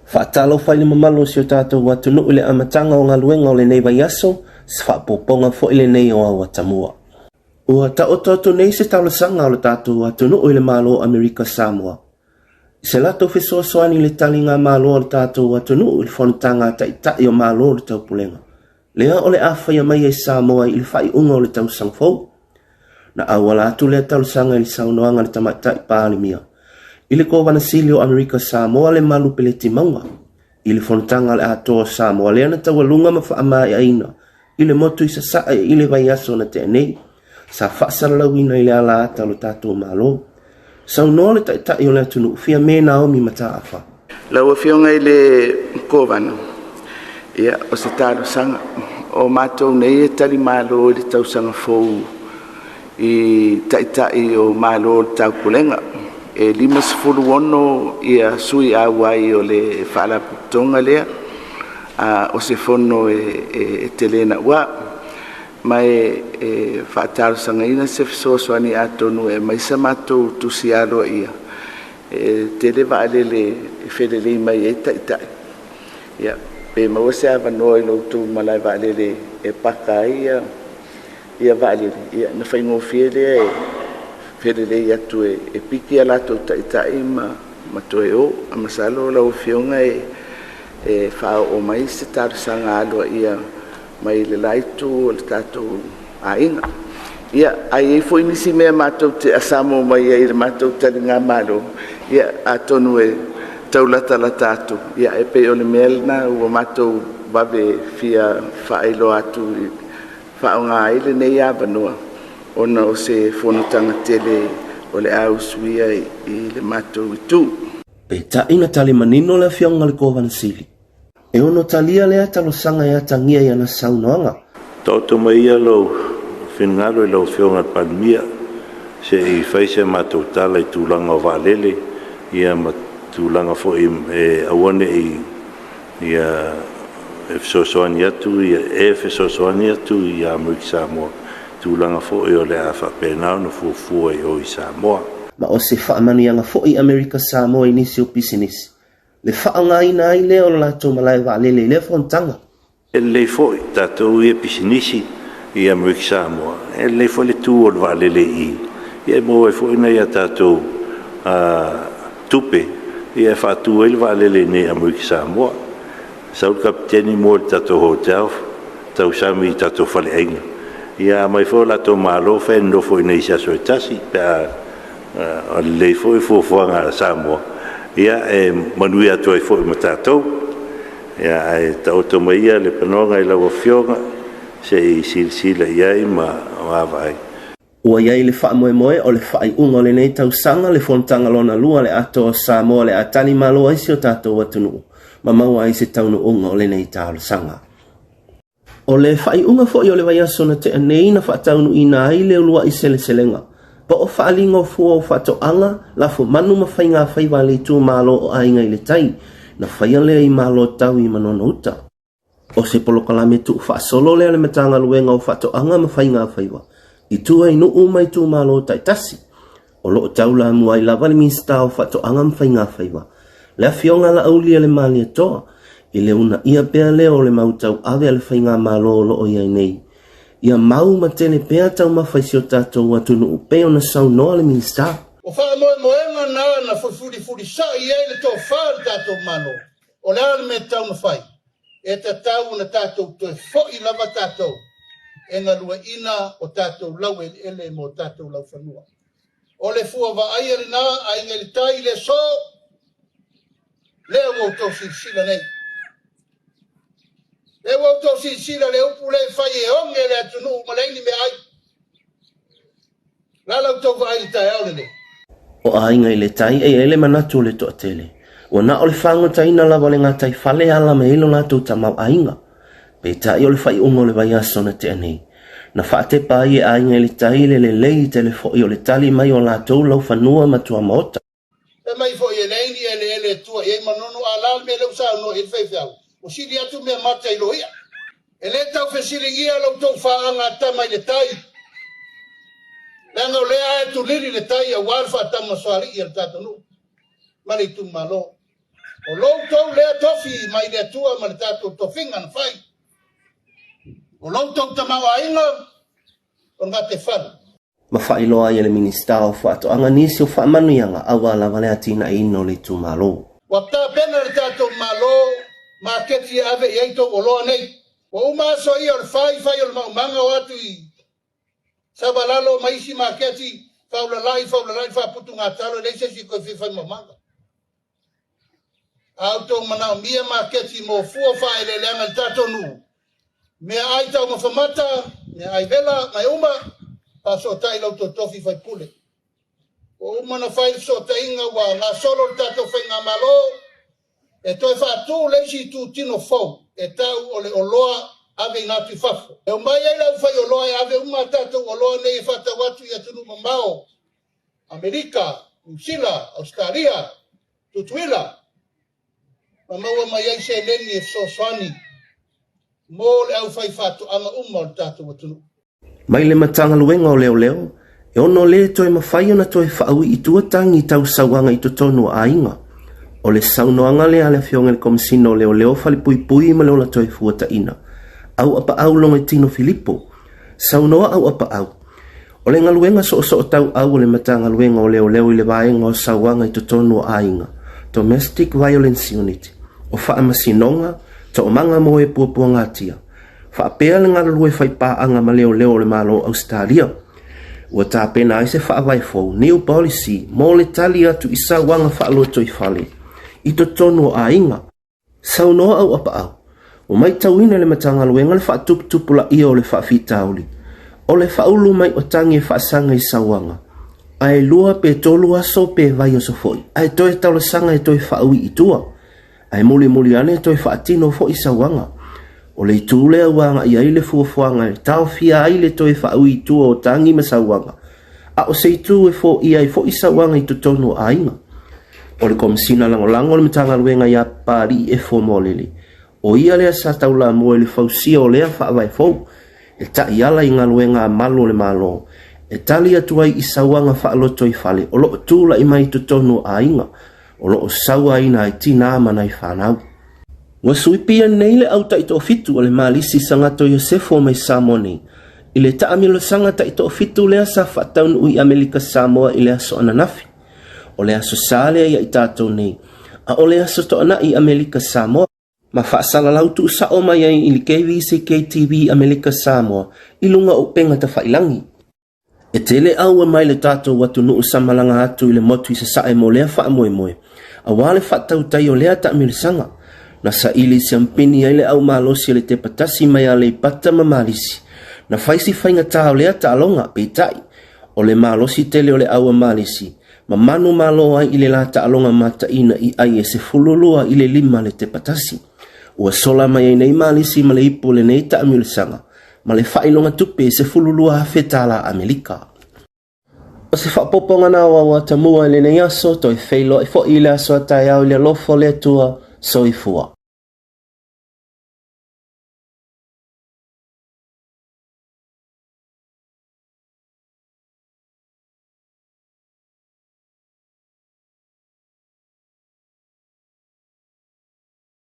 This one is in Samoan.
Faatalofa i le mamalu o si o tatou atunuu i le amataga o galuega o lenei vaiaso, se faaopoopoga foi lenei o au atamua. Ua taoto atu nei se talosaga a lo tatou atunuu i le Malo o Amerika Samoa i se latou fesoasoani i le taligamalo a lo tatou atunuu i le fonotaga a Taitai o Malo o le Taupulega, lea o le a faia mai e Samoa i le faaiuga o le tausaga fou. Na auala atu lea talosaga i le saunoaga a le Tamaitai Palemia i le Kovana Sili o Amerika Samoa le Malu Peleti Mauga i le fonotaga a le Atoa o Samoa lea na taualuga ma faamaeaina i le motu i Sasae i le vaiaso na tea nei, sa faasalalauina i le ala ata o lo tatou Malo. Saunoa le Taitai o le atunuu, Fiame Naomi Mataafa. Lau Afioga i le Kovana, ia, o se talosaga, o matou nei e talimalo i le tausaga fou i Taitai o Malo o le Taupulega. E 56 sui auai o le Faalapotopotoga lea, o se fono e tele naua, ma e faatalosagaina se fesoasoani atonu e aumai sa matou tusi aloaia, e tele vaalele e felelei mai ai Taitai, ia, pe maua se avanoa i lo outou malae vaalele e paka ai ia vaalele, ia ona faigofie lea e felelei atu e piki a latou Taitai ma toe o. Masalo lau Afioga e faaoo mai se talosaga aloaia mai le la itu o le tatou aiga. Ia, a i ai foi nisi mea matou te asamo mai ai i le matou taligamalo, ia atonu e tau latalata atu, ae pei o le mea lena ua matou vave fia faailoa atu e faaaoga ai lenei avanoa ona o se fonotaga tele o le a usuia i le matou itu. Peitai na tali manino le Afioga i le Kovana Sili, e ono talia lea talosaga e atagia i ana saunoaga. Taoto mai ia lou finagalo i lau Afioga i le Palemia se i fai se matou tala i tulaga o vaalele ia ma tulaga foi e aua ne i ia e fesoasoani atu ia e fesoasoani atu i Amerika Samoa i tulaga foi o le a faapena ona fuafua i o i Samoa. Ma o se faamanuiaga foi i Amerika Samoa i nisi o pisinisi, le faaaogaina ai lea o lo latou malae vaalele i lea fonotaga. E lelei foi tatou ia pisinisi i Amerika Samoa, e lelei foi le tu o le vaalele i i, ia e maua ai foi nai a tatou tupe ia e faatu ai le vaalele i inei i Amerika Samoa. Sau le kapeteni moe i le tatou hotel, tausami i tatou faleaiga, ia a aumai foi o latou malo fai e nonofo i inei i se aso e tasi pe a lelei foi fuafuaga a Samoa, ia e manuia atu ai foi ma tatou. Ia ae taoto mai ia le panoga i lau Afioga se i silasila i ai ma vaavaai. Ua i ai le faamoemoe o le faaiuga o lenei tausaga le fonotaga lona lua a le Atoa o Samoa o le a tali malo ai si o tatou atunuu ma maua ai se taunuuga o lenei talosaga. O le faaiuga foi o le vaiaso na tea nei na faataunuuina ai le uluai seleselega po o faaaliga o fua o faatoaga, lafumanu ma faigafaiva a le itumalo o Aiga i le Tai, na faia lea i Malotau i Manono Uta. O se polokalame tuufaasolo lea a le Matagaluega o Faatoaga ma Faigafaiva i tua i nuu ma itumalo taitasi. O lo o taulamua ai lava le Minisita o Faatoaga ma Faigafaiva, le Afioga Laaulialemalietoa, i le uunaia pea lea o le mau tauave a le faigamalo o lo o i ai nei, ia mau ma tele pea taumafa i si o tatou atunuu pei ona saunoa le Minisita. O faamoemoega na na fefulifulisai ai le tofa o le tatou Malo, o le a le mea e tatau ona fai? E tatau ona tatou toe foi lava tatou e galueaiina o tatou laueleele ma o tatou laufanua. O le fua vaaia lena, Aiga i le Tai i le aso, lea ua outou silasila nei. Lea ua outou silasila le upu lea e fai e oge le atunuu ma leai ni meaai. O le a la outou vaai i le taeao lenei? O Aiga i le Tai e i ai le manatu o le toatele, ua na o le fagotaina lava o le gataifale e ala mai ai lo latou tamaoaiga. Peitai o le faaiuga o le vaiaso na tea nei, na faatepa ai e Aiga i le Tai le lelei tele foi o le tali mai o latou laufanua ma tuamaota. Fai mai foi e leai ni eleele e tua i ai Manono a la le mea lea ua saunoa i ai le faifeau, ua sili atu mea mata i lo ia. E le tau fesiligia lo outou faaaga a tama i le tai, leaga o lea lava e tulili le tai aua le faatamasoalii a le tatou nuu ma le itumalo. O lo outou lea tofi mai le Atua ma le tatou tofiga na fai. O lo outou tamaoaiga o le gataifale. Ma faailoa ai e le Minisita o Faatoaga nisi o faamanuiaga aua lava le atinaeina o le itumalo. Ua tapena le tatou Malo maketi e ave i ai tou oloa nei. Ua uma aso ia o le fai fai o le maumaga o atu i Savalalo ma isi maketi, faulalai faulalai faaputugatalo e leai se isi e toe fia fai maumaga. A outou manaomia maketi mo fua faaeleeleaga i le tatou nuu, meaai taumafa mata, meaai vela, mea uma, faafesootai la outou tofi faipule. Ua uma ona fai le fesootaiga ua gasolo le tatou faigamalo e toe faatu le isi itutino fou e tau o le oloa aveina atu i fafo. E omai ai le aufaioloa e ave uma a tatou oloa nei e faatau atu i atunuu mamao, Amerika, Niu Sila, Ausetalia, Tutuila, ma maua mai ai seleni e fesoasoani mo le aufaifaatoaga uma o le tatou atunuu. Mai le Matagaluega o Leoleo, e ono le toe mafai ona toe faaui i tua tagi tau sauaga i totonu o aiga. O le saunoaga lea a le Afioga i le Komesina o Leoleo Falepuipui ma le Ola Toefuataina, Auapaau Logoitino Filipo. Saunoa Auapaau, O le galuega soosootauau a le Matagaluega o Leoleo i le Vaega o Sauaga i totonu o aiga, Domestic Violence Unit, o faamasinoga, toomaga mo e puapuagatia, faapea le galulue faipaaga ma leoleo o le Malo o Ausetalia. Ua tapena ai se faavae fou, new policy, mo le tali atu i sauaga faalotoifale i totonu o aiga. Saunoa Auapaau, Ua matauina e le Matagaluega le faatuputupulaia o le faafitauli o le faaulu mai o tagi e faasaga i sauaga, ae lua pe tolu aso pe vaiaso foi, ae toe talosaga e toe faaui i tua, ae mulimuli ane toe faatino foi sauaga. O le itu lea ua agai ai le fuafuaga e taofia ai le toe faaui i tua o tagi ma sauaga, a o se itu e foia ai foi sauaga i totonu o aiga. O le Komesina Lagolago o le Matagaluega ia Papalii Efo Moalele, o ia lea sa taulamua i le fausia o lea faavae fou, e taiala i galuega a malu o le Malo, e tali atu ai i sauaga faalotoifale o lo o tulai mai i totonu o aiga, o lo o sauaina ai tinā ma nai fanau. Ua suipia nei le au taitoafitu o le Malisi Sagato Iosefo mai Samoa nei i le taamilosaga taitoafitu lea sa faataunuu i Amerika Samoa i le aso ananafi. O le Aso Sa lea ia i tatou nei, a o le Aso Toanai i Amerika Samoa. Ma faasalalau tuusao mai ai i le KVCK-TV Amerika Samoa i luga o upega tafailangi. E tele aua mai le tatou atunuu sa malaga atu i le motu i Sasae mo lea faamoemoe, aua le faatautai o lea taamilosaga. Na saili siampini ai le au malosi o le tepatasi mai Aleipata ma Malisi. Na fai si faigata o lea taaloga, peitai, o le malosi tele o le au a Malisi, ma manumalo ai i le la taaloga mataina i ai e 12 i le 5 le tepatasi. Ua sola mai ai nei Malisi ma le ipu o lenei taamilosaga, ma le faailoga tupe e $12,000 tālā Amerika. O se faaopoopoga na o Aoatamua i lenei aso, toe feiloai foi i le aso a taeao i le alofa o le Atua. Soifua.